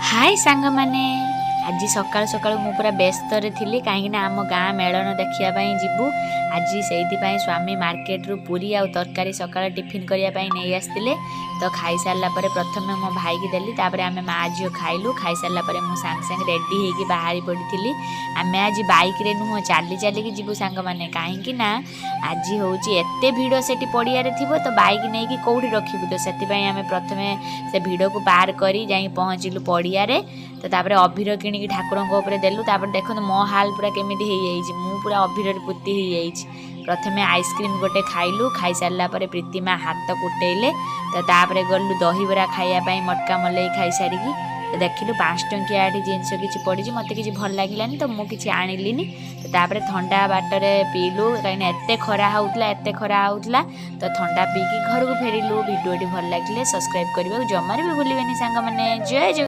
High ସାଙ୍ଗମାନେ, ଆଜି ସକାଳୁ ସକାଳୁ ମୁଁ ପୁରା ବ୍ୟସ୍ତରେ ଥିଲି, କାହିଁକିନା ଆମ ଗାଁ ମେଳଣ ଦେଖିବା ପାଇଁ ଯିବୁ ଆଜି। ସେଇଥିପାଇଁ ସ୍ୱାମୀ ମାର୍କେଟରୁ ପୁରୀ ଆଉ ତରକାରୀ ସକାଳେ ଟିଫିନ୍ କରିବା ପାଇଁ ନେଇ ଆସିଥିଲେ। ତ ଖାଇସାରିଲା ପରେ ପ୍ରଥମେ ମୋ ଭାଇକି ଦେଲି, ତାପରେ ଆମେ ମା ଝିଅ ଖାଇଲୁ। ଖାଇସାରିଲା ପରେ ମୁଁ ସାଙ୍ଗେ ସାଙ୍ଗେ ରେଡ଼ି ହେଇକି ବାହାରି ପଡ଼ିଥିଲି। ଆମେ ଆଜି ବାଇକ୍ରେ ନୁହଁ, ଚାଲି ଚାଲିକି ଯିବୁ ସାଙ୍ଗମାନେ, କାହିଁକି ନା ଆଜି ହେଉଛି ଏତେ ଭିଡ଼ ସେଠି ପଡ଼ିଆରେ ଥିବ, ତ ବାଇକ୍ ନେଇକି କେଉଁଠି ରଖିବୁ? ତ ସେଥିପାଇଁ ଆମେ ପ୍ରଥମେ ସେ ଭିଡ଼କୁ ପାର କରି ଯାଇକି ପହଞ୍ଚିଲୁ ପଡ଼ିଆରେ। ତ ତାପରେ ଅଭିର କିଣିକି ଠାକୁରଙ୍କ ଉପରେ ଦେଲୁ। ତାପରେ ଦେଖନ୍ତୁ ମୋ ହାଲ ପୁରା କେମିତି ହେଇଯାଇଛି, ମୁଁ ପୁରା ଅଭିରରେ ପୋତି ହେଇଯାଇଛି। ପ୍ରଥମେ ଆଇସ୍କ୍ରିମ୍ ଗୋଟେ ଖାଇଲୁ। ଖାଇସାରିଲା ପରେ ପ୍ରୀତିମା ହାତ କୁଟେଇଲେ। ତ ତାପରେ ଗଲୁ ଦହିବରା ଖାଇବା ପାଇଁ। ମଟକା ମଲେଇ ଖାଇସାରିକି ତ ଦେଖିଲୁ 5 ଟଙ୍କିଆ ଏଠି ଜିନିଷ କିଛି ପଡ଼ିଛି। ମୋତେ କିଛି ଭଲ ଲାଗିଲାନି, ତ ମୁଁ କିଛି ଆଣିଲିନି। ତ ତାପରେ ଥଣ୍ଡା ବାଟରେ ପିଇଲୁ, କାହିଁକିନା ଏତେ ଖରା ହେଉଥିଲା, ଏତେ ଖରା ହେଉଥିଲା। ତ ଥଣ୍ଡା ପିଇକି ଘରକୁ ଫେରିଲୁ। ଭିଡ଼ିଓଟି ଭଲ ଲାଗିଲେ ସବସ୍କ୍ରାଇବ୍ କରିବାକୁ ଜମାରୁ ବି ଭୁଲିବେନି ସାଙ୍ଗମାନେ। ଜୟ ଜଗନ୍ନାଥ।